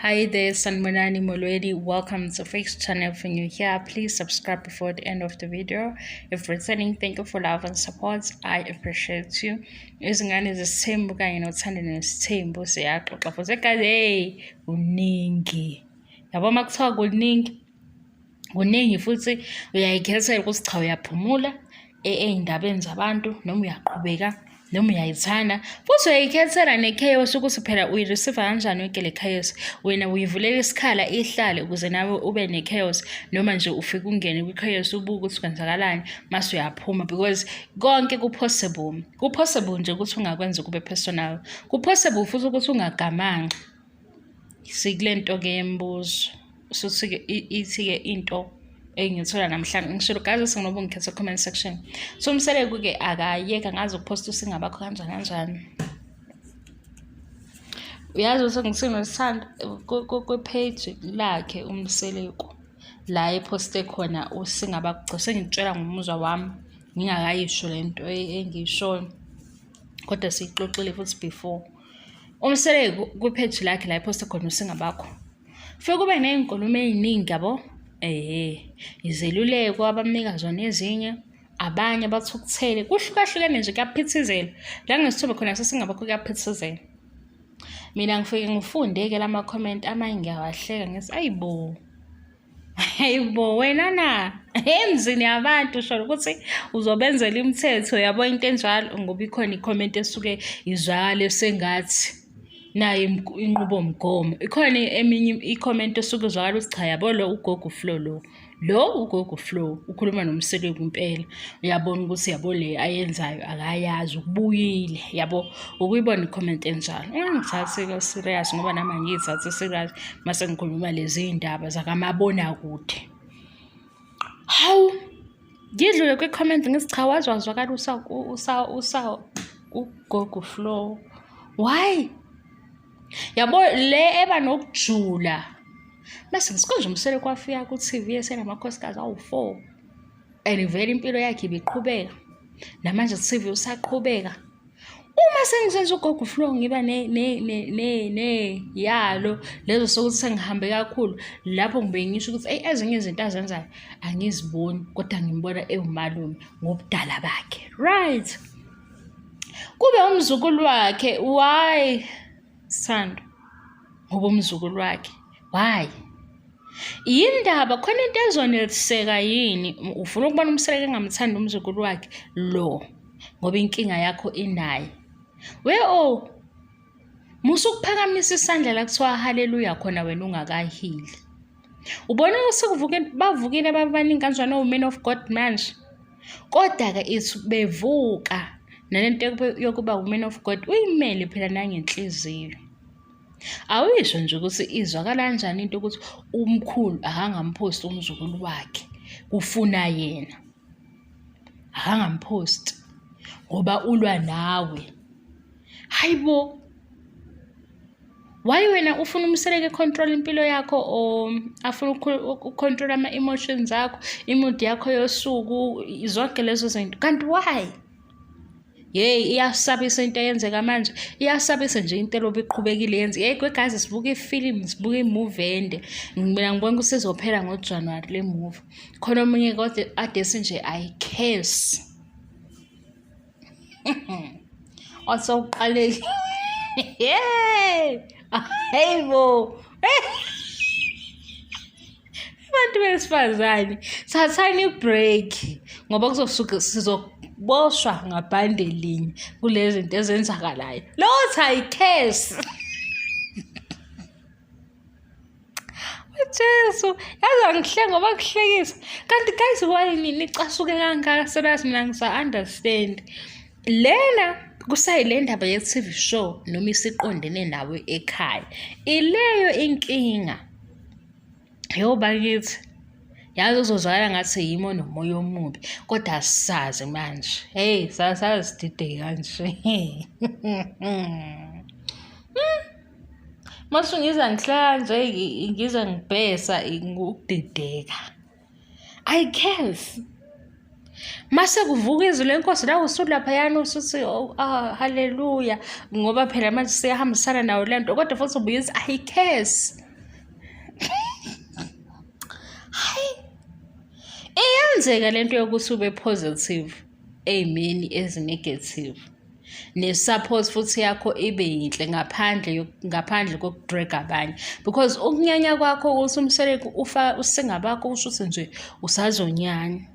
Hi there, Sanbonani Molweni. Welcome to Face Channel. If you're new here, please subscribe before the end of the video. If returning, thank you for love and support. I appreciate you. Izingane zesithembu kanye nothando nesithembu siyaxoxa futhi guys, hey, kuningi. Yabo uma kuthiwa kuningi, kuningi futhi uyayikhethela ukuthi cha uyaphumula ey'ndabeni zabantu noma uyaqhubeka noma uyayithanda futhi uyayikhethela ne-chaos ukuthi phela uyi-receive kanjani yonke le chaos. Wena uyivulela isikhala ihlale ukuze nawe ube ne-chaos noma nje ufike ungene kwi-chaos ubuke ukuthi kwenzakalani mase uyaphuma because konke ku-possible. Ku-possible nje ukuthi ungakwenza kube personal. Ku-possible futhi ukuthi ungagamanxa. Sikule nto-ke yemibuzo. Usuthi-ke ithi-ke into engiyithola namhlanje ngishilo guys senginoba ngikhethe comment section. So uMseleku-ke akayeka ngazi ukuphosta usingabakho kanjani kanjani. Uyazi ukuthi ngisinothando kwi-page lakhe uMseleku la ephoste khona usingabakho sengitshela ngomuzwa wami ngingakayisho le nto engiyishoyo kodwa siyixoxile futhi before. UMseleku kwi-page lakhe la ephoste khona usingabakho. Fike kube ney'nkulumo ey'ningi yabo, ehhe, izeluleko abamnika zona ezinye, abanye bathukuthele, kuhlukahlukene nje kuyaphithizela. La ngesithombe khona sesingabakho kuyaphithizela. Mina ngifike ngifunde-ke lama-comment amanye ngiyawahleka ngithi ayi bo, hayi bo wena na emzini yabantu usho ukuthi uzobenzela imithetho yabo into enjalo ngoba ikhona i-comment esuke izwakale sengathi nayo inqubomgomo. Ikhona eminye i-comment esuke izwakala ukuthi cha yabo lo ugogo uFlo lo. Lo ugogo uFlo ukhuluma noMseleku impela. Uyabona ukuthi yabo le ayenzayo akayazi ukubuyile yabo. Ukuyibona i-comment enjalo. Ungangithathi-ke serious ngoba nami angiyithathi serious mase ngikhuluma lezi ndaba zakamabonakude. Hawu! Ngidlule kwi-comment ngithi cha waze wazwakala usa ugogo Flo. Why? Yabo le eba nokujula. Mase ngisikho nje uMseleku wafika ku-T_V esenamakhosikazi awu-four. And vele impilo yakhe ibiqhubeka. Namanje ku-T_V usaqhubeka. Uma sengisenza ugogo Flo ngiba neyalo lezo sokuthi sengihambe kakhulu lapho ngibuye ngisho ukuthi eyi ezinye izinto azenzayo angiziboni kodwa ngimbona ewumalume ngobudala bakhe. Right. Kube umzukulu wakhe why Sithando? Ngoba umzukulu wakhe why? Yindaba khona into ezoneliseka yini? Ufuna ukubona uMseleku engamthandi umzukulu wakhe lo ngoba inkinga yakho inaye. We oh musa ukuphakamisa isandla la kuthiwa haleluya khona wena ungakahili. Ubona sekuvuke bavukile ababaningi kanjani o-men of God manje. Kodwa-ke ithi bevuka nalento yokuba u-man of God uyimele phela nangenhliziyo. Awuyisho nje ukuthi izwakala kanjani into ukuthi umkhulu akangamphosti umzukulu wakhe kufuna yena. Akangamphosti ngoba ulwa nawe. Hayi bo! Why wena ufuna uMseleku e-control impilo yakho or afuna uku-control ama-emotions akho, i-mood yakho yosuku, zonke lezo zinto. Kanti why? Yeyi iyasabisa into eyenzeka manje, iyasabisa nje into elobe iqhubekile yenze. Yeyi kwegazi sibuka ifilimu, sibuka imuvi ende. Mina ngibona ukuthi izophela ngoJanuwari le movie. Khona omunye kodwa ade nje I curse. Wasewuqalekile. Hey bo. Abantu besifazane thathani i-break ngoba kuzosuke sizoboshwa ngabhande linye kulezi zinto ezenzakalayo. Lotha i-curse. Jesu, yazi angihleki ngoba kuhlekisa. Kanti guys why nicasuke kangaka serious mina ngisa-understand. Lena kusayile ndaba ye-TV show noma isiqondene nawe ekhaya. Ileyo inkinga. Yo bakithi. Yazi uzozwakala ngathi yimi onomoya omubi kodwa asisazi manje. Hey, sasidideke kanje. Mase ngiza ngihlala nje ngize ngibhesa ngokudideka. I curse. Mase kuvuka izwi lenkosi la usulaphayana usuthi oh, ah, haleluya ngoba phela manje siyahambisana nayo le nto kodwa futhi ubuye uthi I curse. Iyenzeka lento yokuthi ube positive ey'meni ezi-negative. Ne-support futhi yakho ibe yinhle ngaphandle ngaphandle koku-drag-a abanye because ukunyanya kwakho ukuthi uMseleku ufaka usingabakho kusho ukuthi nje usazonyanya.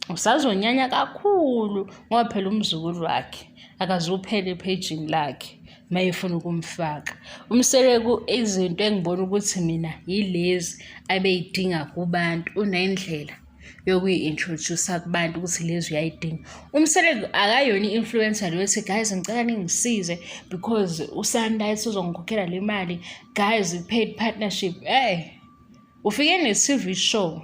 Usazonyanya kakhulu ngoba phela umzukulu wakhe akazuphela ephejini lakhe uma efuna ukumfaka. UMseleku izinto engibona ukuthi mina yilezi abey'dinga kubantu unendlela yokuyi-introduce-a kubantu ukuthi lezi uyayidinga. UMseleku akayona i-influencer le ethi guys ngicela ningisize because uSunlight uzongikhokhela le mali, guys paid partnership. Ufike ne-T_V show.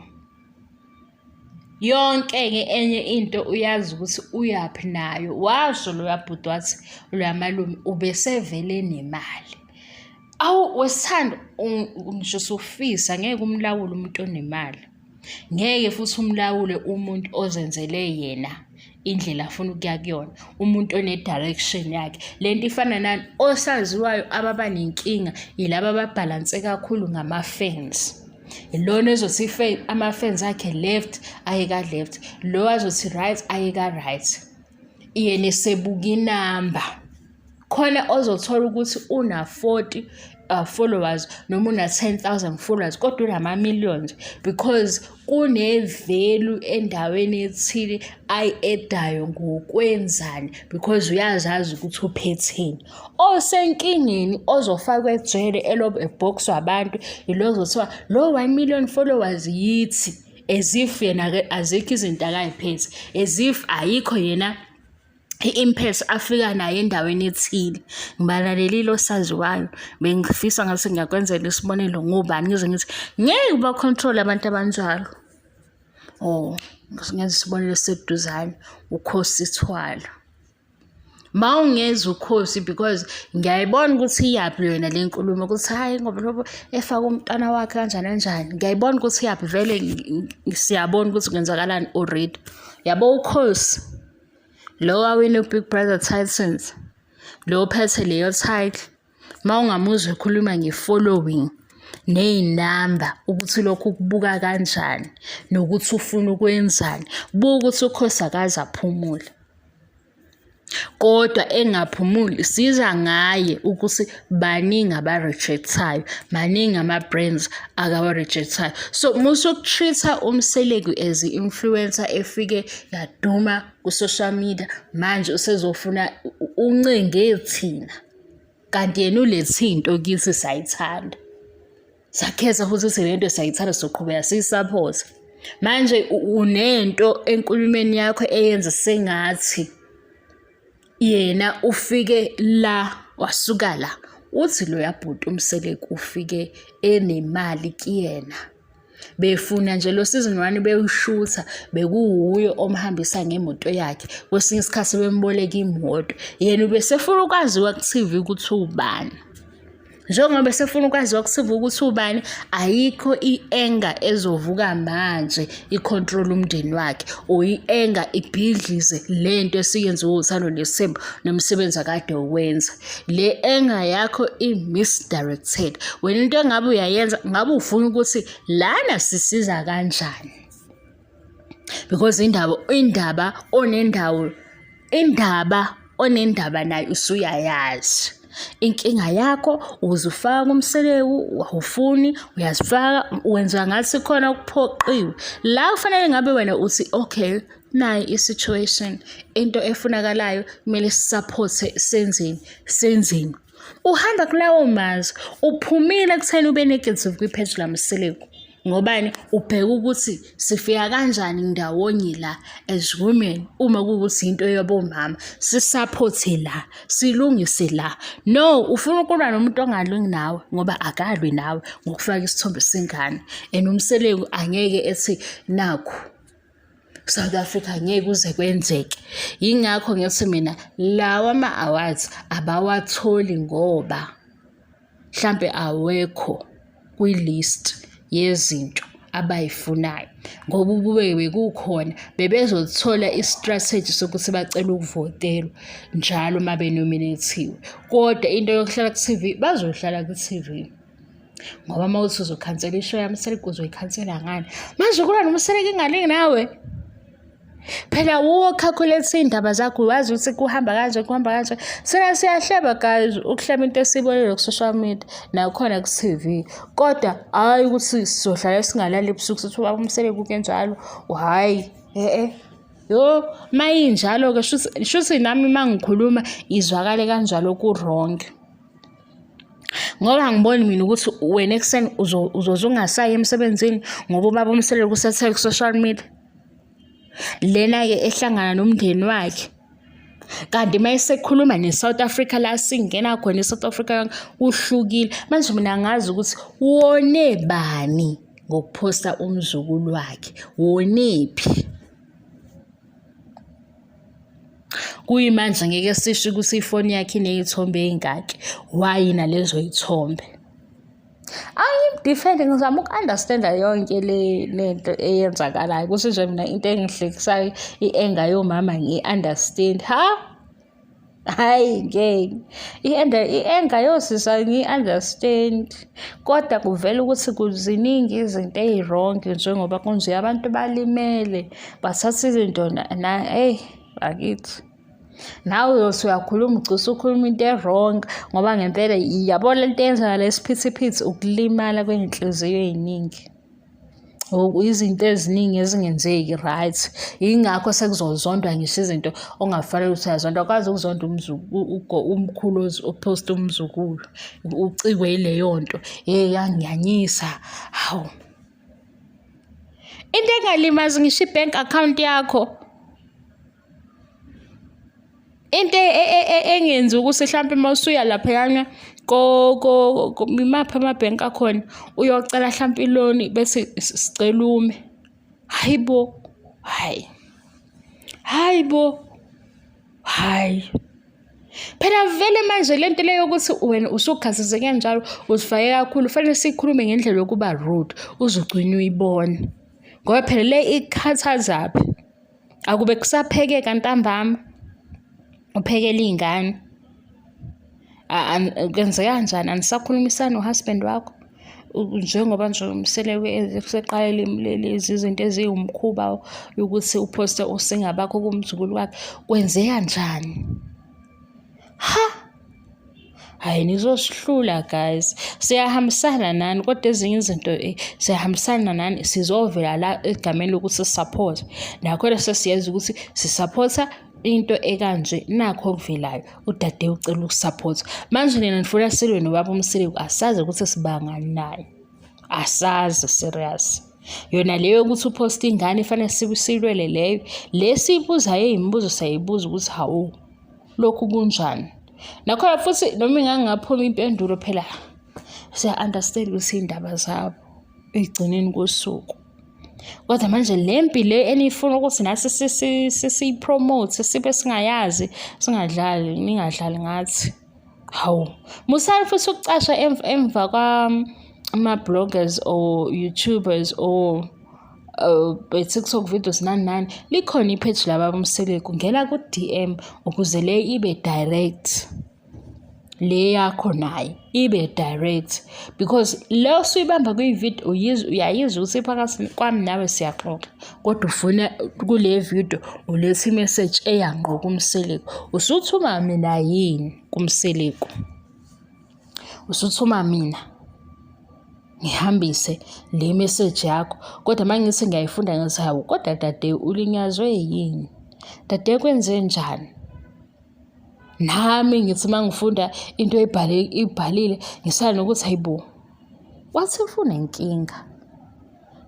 Yonke-ke enye into uyazi ukuthi uyaphi nayo. Washo loya bhuti wathi loya malume ubesevele enemali. Awu wesithando ngisho usufisa ngeke umlawule umuntu onemali. Ngeke futhi umlawule umuntu ozenzele yena indlela afuna ukuya kuyona, umuntu one-direction yakhe. Le nto ifana nani? Osaziwayo ababa nenkinga yilaba ababhalanse kakhulu ngama-fans. Lona ezothi ama-fans akhe left aye ka-left, lo azothi right aye ka-right. Yena esebuka inamba. Khona ozothola ukuthi una-40 followers noma una-10,000 followers kodwa unama-millions because kune-value endaweni ethile ayi-add-ayo ngokwenzani because uyazazi ukuthi uphetheni. Osenkingeni ozofakwa ejele elobe ebhokiswa abantu yilo ozothiwa lo 1 million followers yithi as if yena-ke azikho izinto akay'phethe, as if ayikho yena i-impact afika nayo endaweni ethile. Ngibalalelile osaziwayo, bengifisa ngathi ngingakwenzela isibonelo ngobani ngize ngithi ngeke uba-control-e abantu abanjalo. Oh, ngenza isibonelo esiseduzane, uKhosi Thwala. Ma ungezwa uKhosi because ngiyayibona ukuthi iyaphi yona le nkulumo ukuthi hhayi ngoba lobo efaka umntwana wakhe kanjani kanjani. Ngiyayibona ukuthi iyaphi vele siyabona ukuthi kwenzakalani already. Yabo uKhosi lo owawina u-Big Brother Titans, lo ophethe leyo title, uma ungamuzwa ekhuluma nge-following ney'namba ukuthi lokhu ukubuka kanjani nokuthi ufuna ukwenzani, buka ukuthi uKhosi akaze aphumule. Kodwa engaphumuli siza ngaye ukuthi baningi aba-reject-ayo, maningi ama-brands akawa-reject-ayo. So musa uku-treat-a uMseleku as i-influencer efike yaduma ku-social media, manje usezofuna uncenge thina, kanti yena ulethe into kithi sayithanda. Sakhetha futhi ukuthi le nto siyayithanda soqhubeka siyi-support-e. Manje unento enkulumeni yakho eyenza sengathi yena ufike la wasuka la. Uthi loya bhuti uMseleku ufike enemali kuyena. Befuna nje lo season one bewushutha bekuwuye omhambisa ngemoto yakhe, kwesinye isikhathi bemboleka imoto. Yena ubesefuna ukwaziwa ku-T_V ukuthi uwubani. Njengoba esefuna ukwaziwa ku-T_V ukuthi ubani, ayikho i-anger ezovuka manje i-control umndeni wakhe or i-anger ibhidlize le nto esiyenziwe uThando Nesithembu nomsebenzi akade uwenza. Le anger yakho i-misdirected. Wena into engabe uyayenza ngabe ufuna ukuthi lana sisiza kanjani? Because indaba indaba onendawo indaba onendaba nayo usuyayazi. Inkinga yakho uzifaka kumseleku awufuni uyazifaka wenza ngathi khona okuphoqiwe. La kufanele ngabe wena uthi okay nayi i-situation into efunakalayo kumele si-support-e senzeni senzeni. Uhamba kulawo mazwi uphumile ekutheni ube negative kwi-page laMseleku. Ngobani? Ubheka ukuthi sifika kanjani ndawonye la as women uma kuwukuthi into yabomama si-support-e la, silungise la. No, ufuna ukulwa nomuntu ongalwi nawe ngoba akalwi nawe ngokufaka isithombe sengane and uMseleku angeke ethi nakhu South Africa ngeke kuze kwenzeke. Yingakho ngithi mina lawa ama-awards abawatholi ngoba mhlampe awekho kwi-list yezinto abayifunayo ngoba ukube bekukhona bebezothola i-strategy sokuthi bacele ukuvotelwa njalo uma benominethiwe. Kodwa into yokuhlala ku-T_V bazohlala ku-T_V. Ngoba uma uthi uzokhansela ishow yaMseleku uzoyikhansela ngani? Manje kulwa noMseleku ingalingi nawe? Phela wuwe okhakhuletha iy'ndaba zakho wazi ukuthi kuhamba kanje kuhamba kanje. Thina siyahleba guys ukuhleba into esiyibonile ku-social media nakhona ku-T_V. Kodwa hhayi ukuthi sizohlala singalali ebusuku sithi ubaba uMseleku kunjalo, hhayi e-e. Yo, mayinjalo-ke shuthi nami uma ngikhuluma izwakale kanjalo ku-wrong. Ngoba angiboni mina ukuthi wena ekuseni uzoze ungasayi emsebenzini ngoba ubaba uMseleku usethe ku-social media. Lena-ke ehlangana nomndeni wakhe. Kanti uma esekhuluma ne-South Africa la singena khona i-South Africa kuhlukile. Manje mina angazi ukuthi wone bani ngokuphosta umzukulu wakhe, wonephi? Kuyimanje ngeke sisho ukuthi ifoni yakhe iney'thombe ey'ngaki, why nalezo y'thombe? Angimdifende ngizama uku-understand-a yonke le lento eyenzakalayo ukuthi nje mina into engihlekisayo i-anger yomama ngiyi-understand ha hhayi ngeke i-anger yosisi angiyi-understand kodwa kuvela ukuthi kuziningi izinto ey'wrong njengoba kunje abantu balimele bathatha izinto na eyi bakithi. Nawe uyothi uyakhuluma ugcine usukhuluma into e-wrong ngoba ngempela yabo le nto eyenzakala esiphithiphithi ukulimala kwey'nhliziyo ey'ningi. Izinto eziningi ezingenzeki right. Yingakho sekuzozondwa ngisho izinto ongafanele ukuthi uyazonda. Awukwazi ukuzonda umkhulu ophosta umzukulu ucikwe yileyo nto, hheyi yanginyanyisa, hawu. Into engalimazi ngisho i-bank account yakho. Into engenza ukuthi hlampe uma usuya laphayana imaphi amabhenki akhona uyocela hlampe iloni bese sicela ume. Hhayi bo, hhayi, hhayi bo, hhayi. Phela vele manje le nto le yokuthi wena usukhathazeke kanjalo uzifake kakhulu fanele sikhulume ngendlela yokuba rude uze ugcine uyibona. Ngoba phela le ikukhathazaphi? Akube kusaphekeka ntambama uphekele iy'ngane. Kwenzeka kanjani anisakhulumisani no-husband wakho? Njengoba nje uMseleku eseqale lezi zinto eziwumkhuba yokuthi uphoste usingabakho kumzukulu wakhe, kwenzeka njani? Ha! Hhayi nizosihlula guys. Siyahambisana nani kodwa ezinye izinto eh, siyahambisana nani sizovela la egameni lokuthi sisupport. Nakhona sesiyazi ukuthi sisupporta into ekanje nakho okuvelayo udade ucela ukusupport. Manje nina nifuna silwe nobaba uMseleku asazi ukuthi sibangani naye. Asazi serious. Yona leyo yokuthi uphoste ingane ifanele silwele leyo. Le siyibuzayo imibuzo siyayibuza ukuthi hawu lokhu kunjani. Nakhona futhi noma ingangaphuma impendulo phela siya-understand ukuthi iy'ndaba zabo ekugcineni kosuku. Kodwa manje le mpi le eniyifuna ukuthi nathi siyipromote sibe singayazi singadlali ningadlali ngathi. Hawu, musani futhi ukucasha emva kwama-bloggers or YouTubers or TikTok videos nani nani. Likhona ipheji lababa uMseleku, ngena ku-D_M ukuze le ibe direct. Le yakho naye ibe direct because le osuyibamba kwividiyo uyayizwa ukuthi phakathi kwami nawe siyaxoxa kodwa ufuna kule vidiyo ulethe imeseji eya ngqo kuMseleku. Usuthuma mina yini kuMseleku? Usuthuma mina ngihambise le message yakho kodwa uma ngithi ngiyayifunda ngithi hawu kodwa dade ulinyazwe yini? Dade kwenze njani? Nami ngithi uma ngifunda into ebhale ibhalile ngisala nokuthi hayibo wathi ufuna inkinga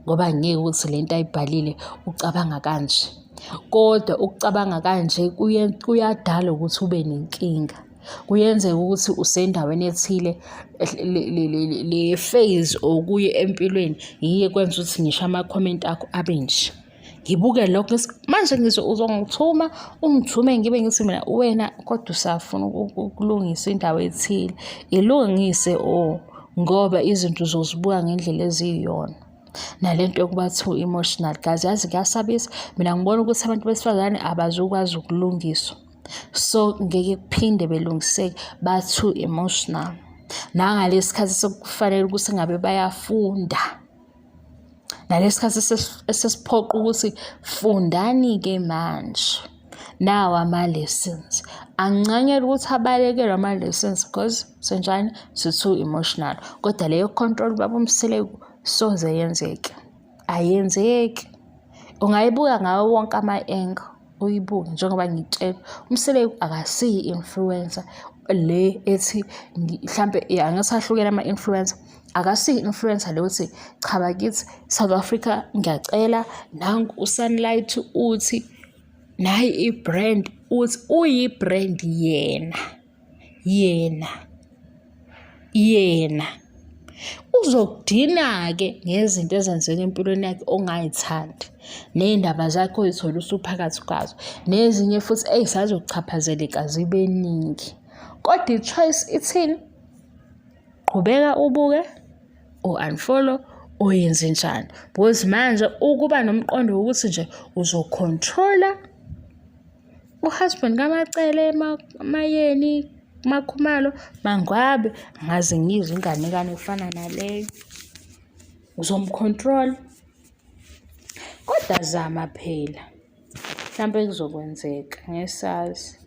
ngoba ngeke ukuthi le nto ayibhalile ucabanga kanje. Kodwa ukucabanga kanje kuyadala ukuthi ube nenkinga. Kuyenzeka ukuthi usendaweni ethile le phase okuyo empilweni yiyo ekwenza ukuthi ngisho ama-comment akho abe nje. Ngibuke lokho manje ngizwe uzongithuma ungithume ngibe ngithi mina wena kodwa usafuna ukulungisa indawo ethile. Ilungise or ngoba izinto uzozibuka ngendlela eziyiyona. Nale nto yokuba too emotional guys yazi kuyasabisa. Mina ngibona ukuthi abantu besifazane abazukwazi ukulungiswa. So ngeke kuphinde belungiseke ba too emotional. Nangalesi sikhathi sekufanele ukuthi ngabe bayafunda. Nalesi sikhathi esesiphoqa ukuthi fundani-ke manje. Nawa ama-lessons. Angincanyelwa ukuthi abalekelwe ama-lessons because senjani si-too emotional. Kodwa leyo control baba uMseleku soze yenzeke. Ayenzeki. Ungayibuka ngawo wonke ama-angle uyibuke njengoba ngitshela uMseleku akasiyi i-influencer le ethi mhlampe angathi ahlukene ama-influencer akasiyi i-influencer le uthi cha bakithi South Africa ngiyacela nangu uSunlight uthi nayi i-brand uthi uyi-brand yena. Yena, yena uzokudina-ke ngezinto ezenzeka empilweni yakhe ongay'thandi ney'ndaba zakhe oy'thola usuphakathi kwazo nezinye futhi ey'sazokuchaphazeleka zibe ningi. Kodwa i-choice ithini? Qhubeka ubuke u-unfollow uyenze njani because manje ukuba nomqondo wokuthi nje uzo-control-a U-husband kaMaCele, Mayeni, MaKhumalo, MaNgwabe, angaze ngiyizwe inganekwane efana naleyo. Uzomkhontrola. Kodwa zama phela, mhlampe kuzokwenzeka, ngeke sazi.